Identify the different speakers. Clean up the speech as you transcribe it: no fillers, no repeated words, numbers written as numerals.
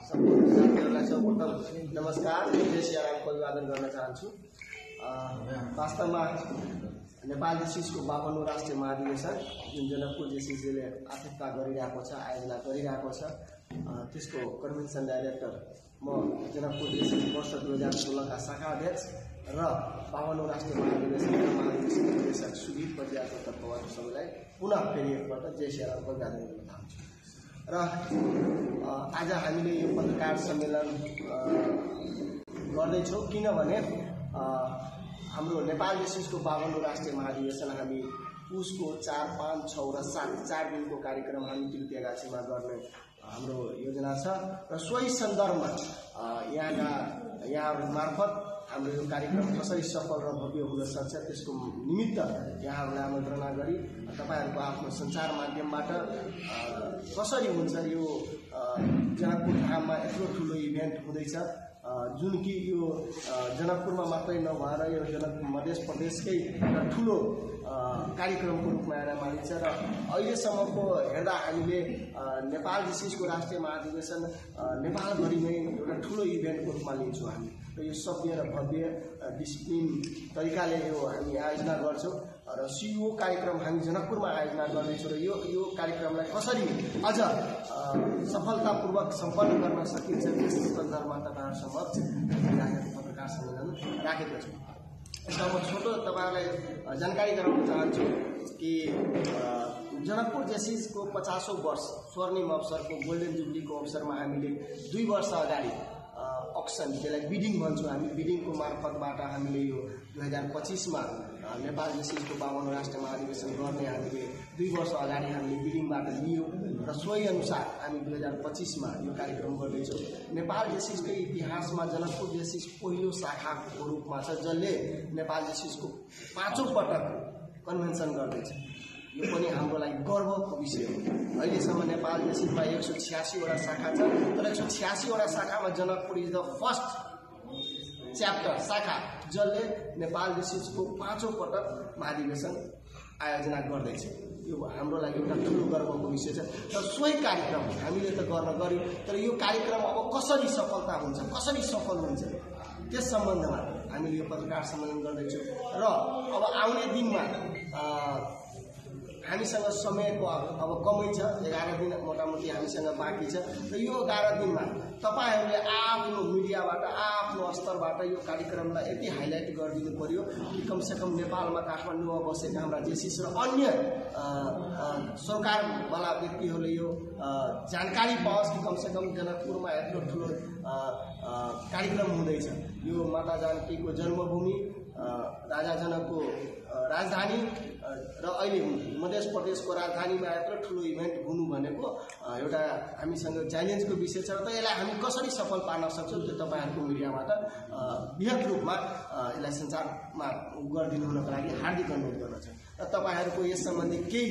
Speaker 1: साथीहरूलाई सर्वप्रथम नमस्कार, जय सियारामको अभिवादन गर्न चाहन्छु। वास्तवमा नेपाल जेसिसको 52औं राष्ट्रिय महाधिवेशन जुन जनकपुर जेसिसले आतिथ्यता गरिरहेको छ, आयोजना गरिरहेको छ, त्यसको कन्भेन्सन डाइरेक्टर म जनकपुर जेसिस वर्ष 2016 का शाखा अध्यक्ष र 52औं राष्ट्रिय महाधिवेशनका महाधिवेशन निर्देशक सुदीप बजियाको तर्फबाट सबैलाई पुनः फेरि एकपल्ट जय सियारामको अभिवादन गर्न चाहन्छु। र आज हामीले यो पत्रकार सम्मेलन गर्दैछौँ किनभने हाम्रो नेपाल जेसिसको 52औं राष्ट्रिय महाधिवेशन हामी पुसको 4, 5, 6 र 7 4 दिनको कार्यक्रम हामी त्रिपुरागाछीमा गर्ने हाम्रो योजना छ र सोही सन्दर्भमा यहाँहरू मार्फत हाम्रो यो कार्यक्रम कसरी सफल र भव्य हुन सक्छ त्यसको निमित्त यहाँहरूलाई आमन्त्रणा गरी तपाईहरुको आफ्नो सञ्चार माध्यमबाट कसरी हुन्छ यो जनकपुर धाममा यत्रो ठुलो इभेन्ट हुँदैछ, जुन कि यो जनकपुरमा मात्रै नभएर यो मध्य प्रदेशकै ठुलो कार्यक्रमको रूपमा हेर्न मानिन्छ र अहिलेसम्मको हेर्दा हामीले नेपाल जेसिसको राष्ट्रिय महाधिवेशन नेपालभरिमै एउटा ठुलो इभेन्टको रूपमा लिन्छौँ हामी र यो सभ्य र भव्य डिसिप्लिन तरिकाले यो हामी आयोजना गर्छौँ र यो कार्यक्रम हामी जनकपुरमा आयोजना गर्दैछौँ र यो कार्यक्रमलाई कसरी अझ सफलतापूर्वक सम्पन्न गर्न सकिन्छ त्यस सन्दर्भमा तपाईहरु समक्ष पत्रकार सम्मेलन राखेको छु। यसमा म छोटो तपाईहरुलाई जानकारी गराउन चाहन्छु कि जनकपुर जेसिसको 50औं वर्ष स्वर्णिम अवसरको गोल्डन जुब्लीको अवसरमा हामीले 2 वर्ष अगाडि अक्सन जसलाई बिडिङ भन्छौँ हामी, बिडिङको मार्फतबाट हामीले यो 2025 मा नेपाल जेसिसको 52औं राष्ट्रिय महाधिवेशन गर्ने हामीले 2 वर्ष अगाडि हामीले बिडिङबाट लियो र सोही अनुसार हामी 2025 मा यो कार्यक्रम गर्दैछौँ। नेपाल जेसिसको इतिहासमा जनकपुर जेसिस पहिलो शाखाको रूपमा छ जसले नेपाल जेसिसको 5औं पटक कन्भेन्सन गर्दैछ। यो पनि हाम्रो लागि गर्वको विषय हो। अहिलेसम्म नेपाल जेसिसमा 186 वटा शाखा छ तर 186 वटा शाखामा Janakpur is the first chapter शाखा जसले नेपाल जेसिसको 5औं पटक महाधिवेशन आयोजना गर्दैछ। यो हाम्रो लागि एउटा ठुलो गर्वको विषय छ र सोही कार्यक्रम हामीले त गर्न गर्यौं तर यो कार्यक्रम अब कसरी सफलता हुन्छ, कसरी सफल हुन्छ त्यस सम्बन्धमा हामीले यो पत्रकार सम्मेलन गर्दैछौँ र अब आउने दिनमा हामीसँग समयको अब कमै छ, 11 दिन मोटामोटी हामीसँग बाँकी छ र यो 11 दिनमा तपाईहरुले आफ्नो मिडियाबाट आफ्नो स्तरबाट यो कार्यक्रमलाई यति हाइलाइट गरिदिनु पर्यो कि कमसेकम नेपालमा काठमाडौँमा बसेका हाम्रा जेसिस र अन्य सरकारवाला व्यक्तिहरूले यो जानकारी पाओस् कि कमसेकम जनकपुरमा यत्रो ठुलो कार्यक्रम हुँदैछ। यो माता जानकीको जन्मभूमि, राजा जनकको राजधानी र अहिले मध्य प्रदेशको राजधानीमा यत्रो ठुलो इभेन्ट हुनु भनेको एउटा हामीसँग च्यालेन्जको विषय छ र यसलाई हामी कसरी सफल पार्न सक्छौँ त्यो तपाईहरुको मिडियाबाट बृहत रूपमा यसलाई सञ्चारमा गरिदिनु हुनको लागि हार्दिक अनुरोध गर्न चाहन्छु र तपाईहरुको यस सम्बन्धी केही